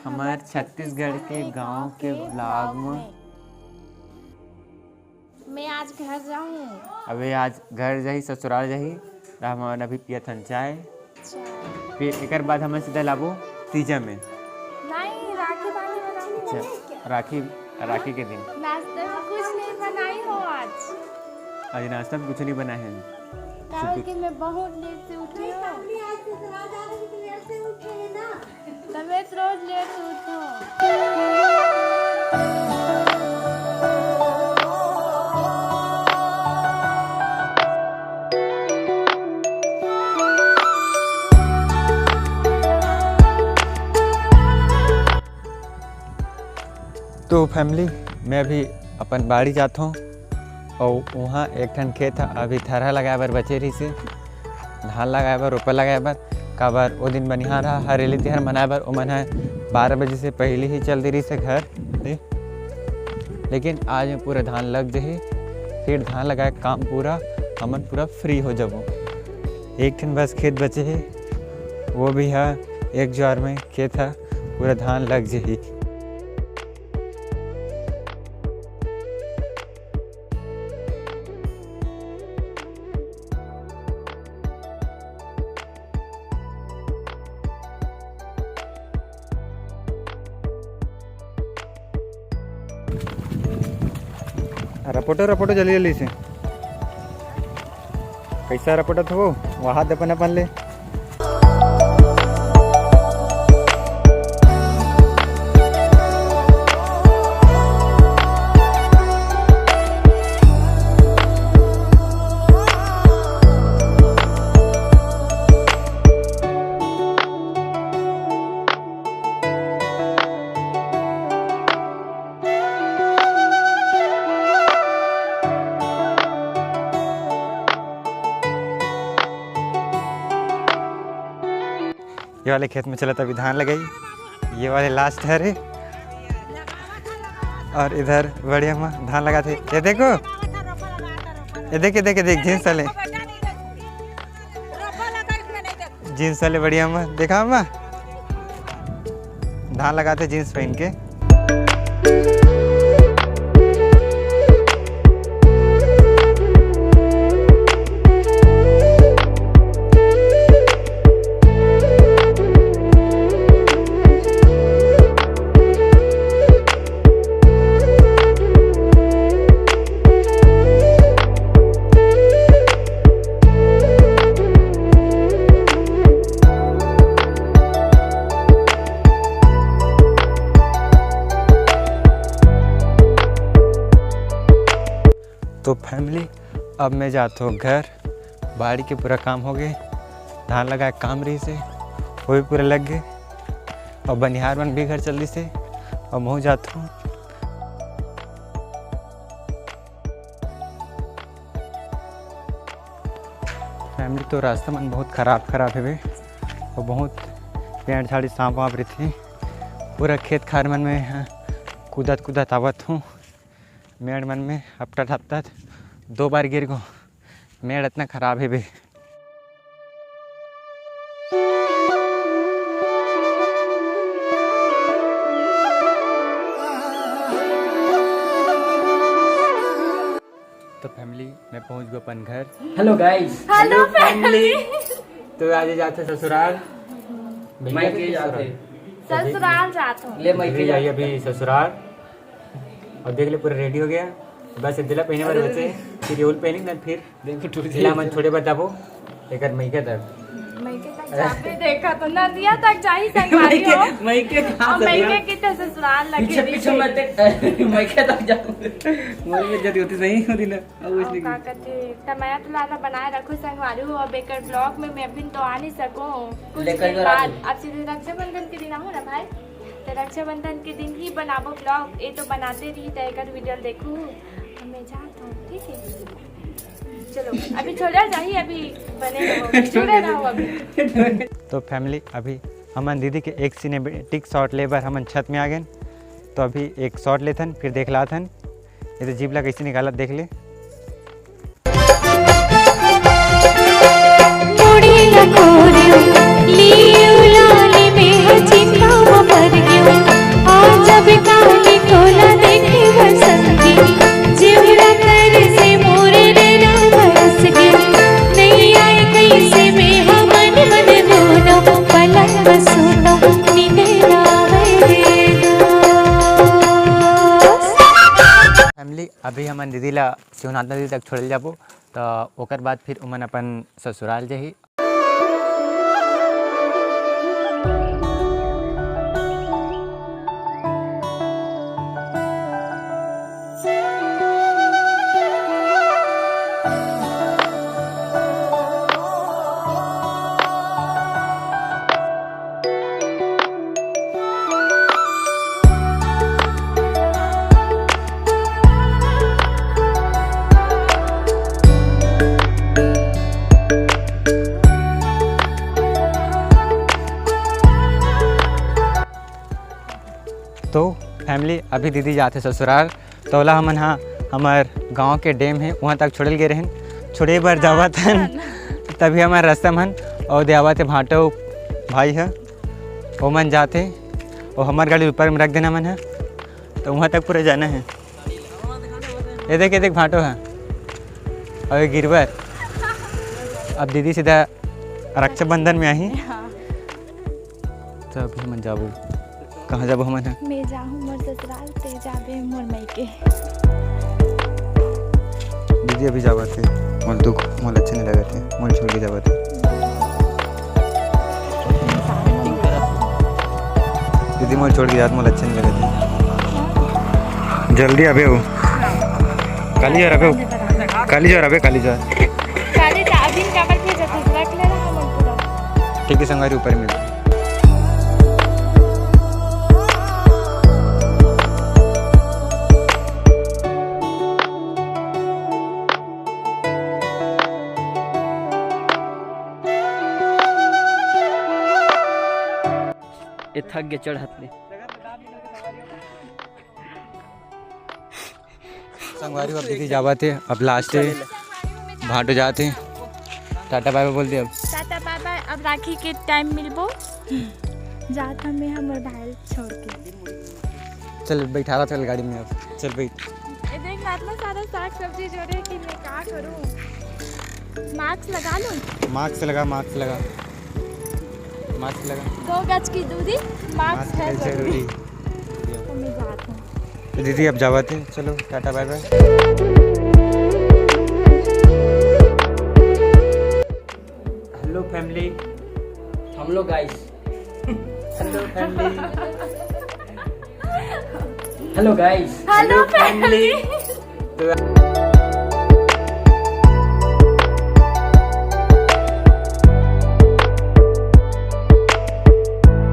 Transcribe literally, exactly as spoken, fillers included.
हमर छत्तीसगढ़ के गांव के vlog में। मैं आज घर जाऊं। अबे आज घर जाही, ससुराल जाही, त हमन अभी पियत हन चाय। अच्छा। फिर एकर बाद हमन सीधा लाबो तीजा में। नहीं, राखी बांधे वाला हूँ। अच्छा, राखी, राखी के दिन। नाश्ते में कुछ नहीं बनाई हो आज? आज नाश्ता में कुछ नहीं बना है। काहे कि मैं बहुत लेट से उठी हूँ। तबीयत रोज लेट से उठो। तो family, मैं अभी अपन बाड़ी जात हूँ और वहाँ एक ठन खेत ह, अभी थरहा लगाए बर बचे रहिसे, धान लगाए बर, रोपा लगाए बर। काबर ओ दिन बनिहार ह हरेली तिहार मनाए बर ओमन ह बारह बजे से पहिली ही चल दे रहिसे घर ले। लेकिन आज में पूरा धान लग जही, फिर धान लगाए के काम पूरा, हमन पूरा free हो जबो। एक ठन बस खेत बचे हे, वो भी ह एक ज्वार में खेत ह, पूरा धान लग जही। रपोटो, रपोटो, जल्दी जल्दी से। कैसा रपोटत हो, वहा दे अपन अपन ले। ये वाले खेत में चलत अभी धान लगाई, ये वाले last हरे। और इधर बढ़िया में धान लगात हे, ये देखो, ये देख, ये देख, ये देख, जींस वाले, जींस वाले बढ़िया में देखा अम्मा, धान लगात हे जींस पहन के। तो family, अब मैं जात हूँ घर। बाड़ी के पूरा काम हो गए, धान लगाए काम रहिसे, वो भी पूरा लग गए, और बनिहार मन भी घर चल दिसे, और महूँ जात हूँ। Family, तो रास्ता मन बहुत खराब खराब हेवे, और बहुत पेड़ झाड़ी सांप वाप रहिथे। पूरा खेत खार मन में ह कूदत कूदत आवत हूँ। मेड़ मन में हपटत हपटत दो बार गिर गो। मेड़ इतना खराब हेवे। तो family, मैं पहुंच गया अपन घर। Hello guys। Hello family। तो आज जाते ससुराल। भैया मायके के जाते। ससुराल। ससुराल जात हूँ। ले मायके भैया जाते। अभी ससुराल। और देख ले, पूरा ready हो गया। बस ये दिला पहने वाले बचे, फिर ये उल पहने ना, फिर देखो टूट दिला जाएगा। मन थोड़े बताबो। एकर मइके तक। मइके तक जाबे, देखा तो नदिया तक जाही संगवारी हो। मइके, मइके कहाँ और से मइके गया? कितने ससुराल लगे पीछे, रही पीछे है। मत देख, मइके तक जाऊँ। मोर में जदी होती सही होती ना, अब और उसने का की। कथे, तमया तो लाला बनाए रखो संगवारी हो। अब एकर vlog में मैं अभी तो आ नहीं सकूँ। कुछ लेकर दिन जो बाद, राजू। अब सीधे रक्षाबंधन के दिन आऊँ ना भाई, तो रक्षाबंधन के दिन ही बनाबो vlog। ये तो बनाते रही तो एकर video देखू। मैं जात हूँ, ठीक है? चलो, अभी छोड़ा जाही, अभी बने रहो, जुड़े रहो अभी। तो family, अभी हमन दीदी के एक cinematic shot ले बर हमन छत में आ गए। तो अभी एक shot लेथन, फिर देख लाथन। ये तो जीभ ला कैसे निकालत, देख ले। मुड़ी ला कोरियो, लियो लाली में चिंता वो करे। अभी हमन दीदी ला शिवनाथ नदी तक छोड़े जाबो, त ओकर बाद फिर ओमन अपन ससुराल जाही। तो family, अभी दीदी जाथे ससुराल, त ओला हमन हा हमर गांव के dam हे, उहां तक छोड़े ल गे रहेन, छोड़े बर जावत हन। तभी हमर रास्ता मन अउ दे आवत हे भांटो भाई ह, ओमन जाथे, अउ हमर गाड़ी ऊपर में रख देना मन ह, त उहां तक पूरा जाना हे। ये देख, ये देख भांटो ह, अउ ये गिरवर। अब दीदी सीधा रक्षाबंधन में आही। हाँ। त अभी हमन जाबो। कहाँ जाबो हमन ह? मैं जाहूँ मोर ससुराल, ते जाबे मोर मइके। दीदी अभी जावत हे, मोर दुख, मोर अच्छा नहीं लगत हे, मोर छोड़ के जावत हे। दीदी मोर छोड़ के जात, मोर अच्छा नहीं लगत हे। जल्दी आबे हो। काली जा रहे हो? काली जा रहे, काली जा। काली जा, अभी काबर के जब रख ले रहा हम पूरा। ठीक है, संगवारी ऊपर मिल। ए थक गे चढ़त ले। संगवारी अब दीदी जावत हे, अब last हे, भांटो जात हे, टाटा बाय बाय बोल दे अब। टाटा बाय बाय, अब राखी के time मिलबो। जात हमें हमर भाई छोड़ के। चल बैठावत चल गाड़ी में अब, चल बैठ। ए देख ना, इतना सारा साग सब्जी जोड़े कि मैं का करूं? Mask लगा लूं? Mask लगा, mask लगा, mask लगा। दो गज की दूरी, mask mask है है जरूरी। जरूरी। तो मैं जाती हूँ। तो दीदी अब जावत हे, चलो टाटा बाय बाय। Hello family, हम लोग guys। Hello family। Hello guys। Hello family। तो